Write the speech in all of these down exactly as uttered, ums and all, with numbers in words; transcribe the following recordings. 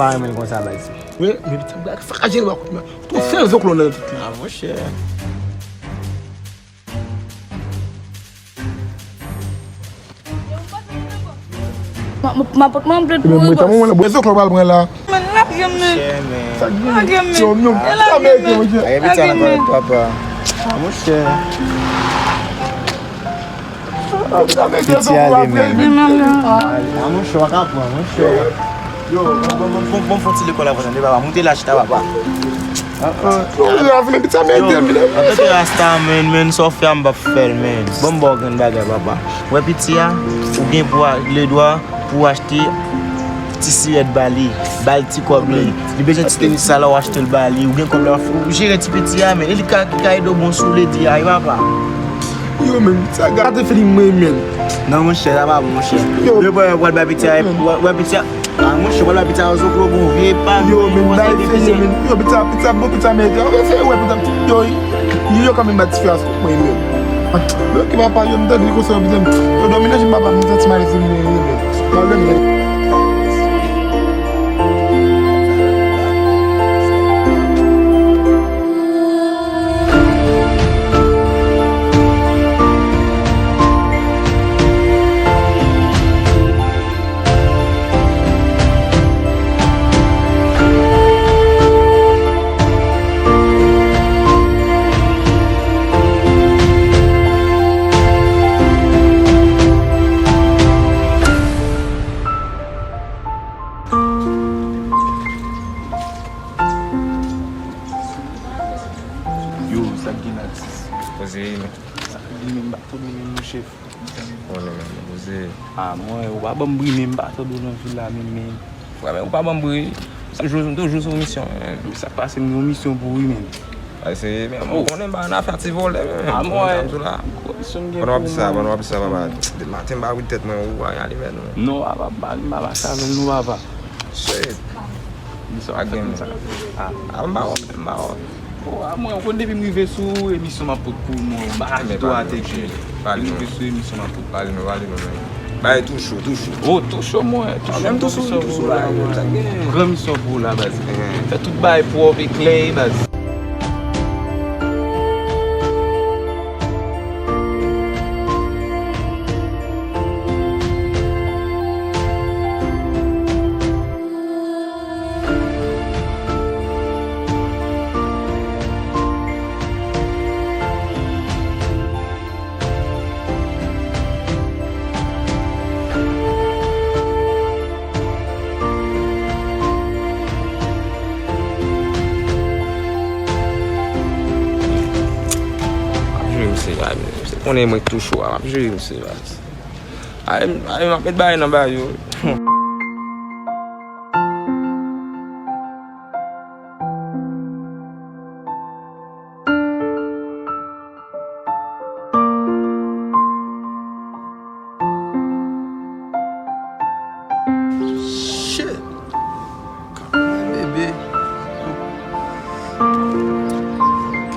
Pa renmen l konsa, baz. Wi, men pitit sa, baz, fakaje l, baz, kout men. Tou fè zoklo nan tèt li. Ah, monchè. Ma, ma, ma pot mwen blòd pou Ribos. Mwen zoklo pral pran la. Men lagem men. Lagem men. Lagem men. Lagem men. Papa. Ah, monchè. Piti ale men. Ah, monchè, w ka pran, monchè. Yo, bon, bon, bon, bon, fon ti lekòl avan, tande, papa. Moute la, chita, papa. Yo, yo, yo, men, piti a, men, yo, men, men, antanke rasta, men, men, sa w fè a, m p ap fè l, men. Ban m ba w grenn bagay, papa. Wè piti a, ou gen pou a, ledwa pou w achte ti sirèt ba li, ba l ti kòb li. Li bezwen ti tenis sa la, w achte l ba li. Ou gen kòb la, w jere ti piti a, men. E li ka, ki ka ede w bon sou ledi a, wi, papa. Yo, men, sa gate fini mwen, men. Non, monchè, sa pa bon, monchè. Yo. Yo, wè, wè, bay piti a, wè, wè, piti a. Ah, monchè, wè, bay piti a, zoklo bon, vye pa. Yo, men, bay fini, men. Yo, piti a, piti a, bon, piti a, men. Yo, fè, wè, piti a. Yo, yo, yo, kanmenm, bay diferans, mwen, men. Yo, ki papa, yo, m tande konsa, yo, piti a. Yo, dòmi nan je papa, m santi malezi, men, men. Yo, men, men. Yo, sa k gen la, sis? Poze, men. Sa k gen, men, m pa tande, men, mon chèf. Konnen, men, poze. Ah, mwen, ou pa ban m bri, men, m pa tande w nan vil la, men, men. Frè, men, ou pa ban m bri. M toujou, m toujou sou misyon, men. Sa k pase, m gen yon misyon pou ou, men. Ay, se, men, ou konnen, m pa nan afè ti vòlè, men. Ah, mwen. Pandan w ap di sa, pandan w ap di sa, papa. Depi maten, m pa wi tèt mwen, ou pa ale, men, non. Non, papa, m pa, m pa pase avè l, non, papa. Shit. Misyon ap fèt konsa. Ah, m pa wè, m pa wè. Oh, ah, mwen, ou konn depi m rive sou emisyon m ap pot pou mwen, m pa ka kite w atè ki. Depi m rive sou emisyon m ap pot. Pale nou, pale nou, men. Bagay tou cho, tou cho. Oh, tou cho, mwen, tou cho, menm tou cho, tou cho, bagay yo, sa gen. Gran misyon pou ou la, baz. Fè tout bagay pwòp e klè, baz. M ap jere misye, baz. Misye konnen mwen k tou cho a, m ap jere misye, baz. Ay, ay, m ap met bagay nan bagay yo. Shit! Kanmenm, bebe. Ok.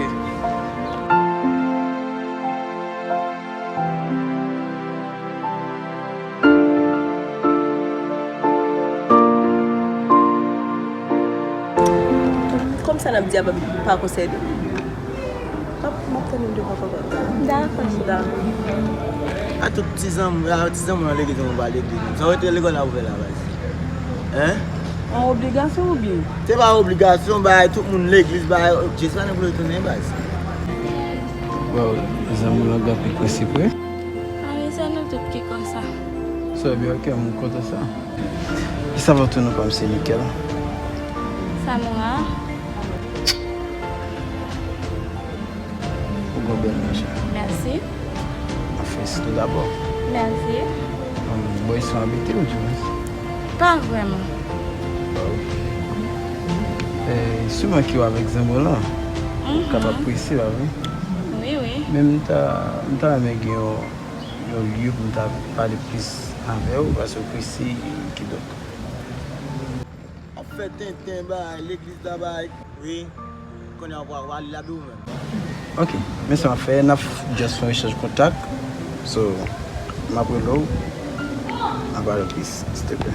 Kòm sa n ap di a pa, pa konsène w. M ap, m ap tande w devan papa. Dakò. Dakò. A tout ti zanmi, a ti zanmi nan legliz, nou pa legliz. Sa w rete lekòl la pou fè la, baz? Hein? An obligasyon oubyen? Se pa obligasyon, bay tout moun legliz, bay, Jezi pa nan pou l retounen, baz. Waw, zanmi w la ap pi prese vre. A wi, se nou tout ki konsa. Sa byen, ok, m kontan sa. Kisa pou tou non pa m se Mikel. Samora. Ou gon bèl non, cheri. Mèsi. Mwen felisite w dabò. Mèsi. Bò isi w abite ou di mwen? Pa vrèman. Ok. E, si mwen ki w avèk zanmi w lan, ou kapab prese, pa vre? Wi, wi. Men m ta, m ta renmen gen yon, yon lye pou m ta pale plis avè w, paske w prese, kidonk. Ap fè tenten bay legliz la bay. Wi. Kounye a w pa, w pa li la dou menm. Ok. Men sa m ap fè, n ap just fè yon echanj kontak. So, m ap rele w. N ap pale plis, silteplè.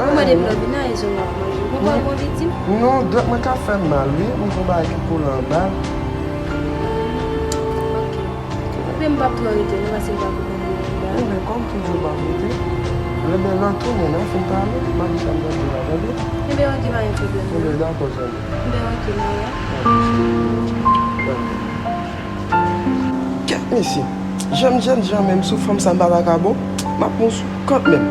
Mwen mande pou lòbina e zon w ap manje. Ou konprann mwen viktim? Non, dwèt mwen ka fè m mal, wi. Mwen gon bagay ki kole anba l. Ok. Ebyen, m p ap twò rete, non, paske m pa konprann mwen anba. Ebyen, kòm toujou, w p ap rete. Ebyen, lè w tounen, lè w fin pale, m ap di sa m t ap di la, tande? Ebyen, ok, pa gen pwoblèm, non. Ebyen, dakò, zanmi. Ebyen, ok, mwen wè. Kèt mesye, jan m jènjan menm sou fanm sa m pa ta ka bon, m ap pran sou kant menm.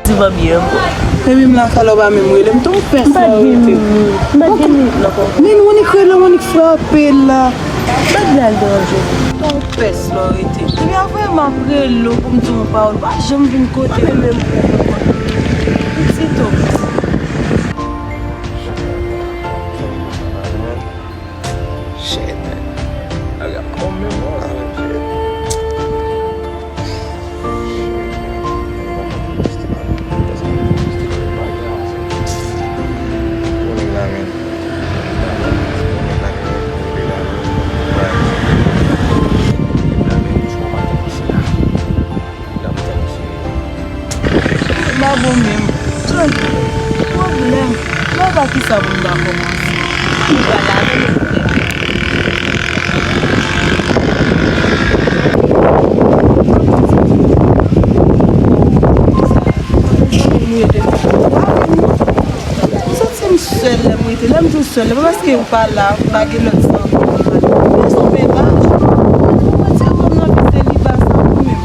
Di pa byen ankò. Epi m la, sa lè w pa menm rele m, ton pès la w rete. M pa t gen minit la ankò. Men Monique rele, Monique frape la. M pa t vle al deranje w. Ton pès la w rete. Depi avè m ap rele w pou m di w yon pawòl, w pa janm vin kote m. Pitit o pitit. Shit, man. Bagay ap kòm men mwen la, men shit. M pa bon menm. Tande, pwoblèm. Mwen pa kisa pou m ta kòmanse. M pa la. M santi m sèl lè m rete. Lè m di w sèl, se pa paske ou pa la, ou pa gen lòt zanmi. Rezon men pa. Ou mwen di kòm nan vi seliba sa ou menm.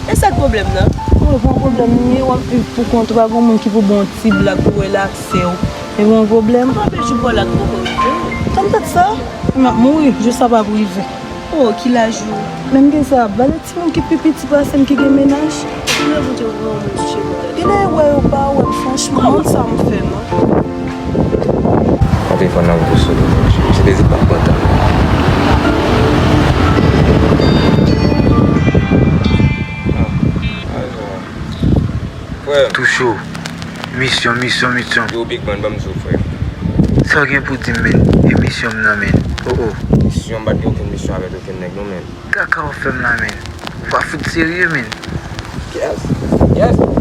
E sa k pwoblèm nan? Wi, pa yon pwoblèm li ye, w ap viv pou kont ou, pa gen moun ki pou ba w ti blag pou relax se w. Epi yon pwoblèm. Anpil jou pou w la poko rive. Tann tèt sa, m ap mouri, jou sa p ap rive. Oh, ki laj ou? Menm gen sa, ba de timoun ki pi piti pase m ki gen mennaj. Genlè Bondye voye yon moun touche pou tèt. Genlè wè yo pa wè m, franchman, m konn sa m fè non. Pran telefòn nan pou sou li, mesye. Misye te di l p ap pran tan. Ah, alò. Frè m. Tou cho. Misyon, misyon, misyon. Yo, Big Man, ban m di w, frè m. Sa w gen pou di m, men? E misyon m nan, men? Oh, oh. Misyon, m pa t gen okenn misyon avèk okenn nèg, non, men. Kaka w fè m la, men. Ou pa fout serye, men. Yes. Yes.